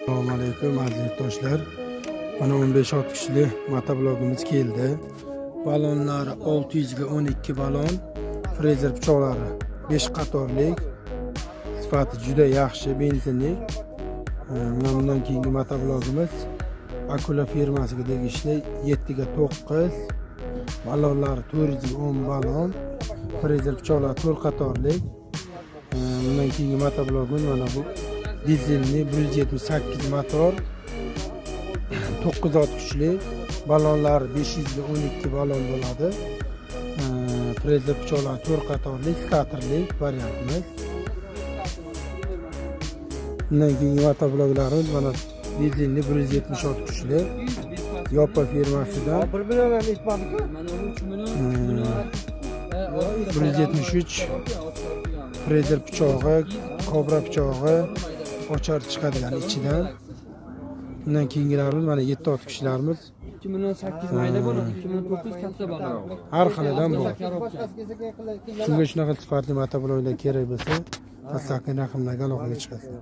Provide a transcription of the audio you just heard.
Assalomu alaykum, aziz yurtdoshlar. Mana 15 ot kuchli motoblogimiz keldi. Balonlari 600 ga 12 balon, frezer pichoqlari 5 qatorlik. Sifati juda yaxshi, benzinlik. Mana bundan keyingi motoblogimiz Akula firmasiga tegishli 7 ga 9, balonlari 410 balon, frezer pichoqlari 4 qatorlik. Bundan keyingi motoblogimiz mana bu dizelli 178 motor, 9 ot kuchli, balonlari 500 ga 12 balon bo'ladi. Frezer pichoqlari 4 qatorli, statorli variantimiz. Bundan keyingi motobloklarimiz mana dizelli 170 ot kuchli Yopa firmasidan. 1 million ham yetmadi-ku. Mana bu 3 million, 3 million. 173, frezer pichog'i, kobra pichog'i, ochar chiqadigan ichidan. Bundan keyingilarimiz mana 7 ot kuchlarimiz. 2 million 8 mayda bo'ladi, 2 million 9 katta bo'ladi. Har xilidan bor. Коробка. Shunga shunaqa sifatli motobloklar kerak bo'lsa, pastdagi raqamlarga aloqaga chiqasizlar.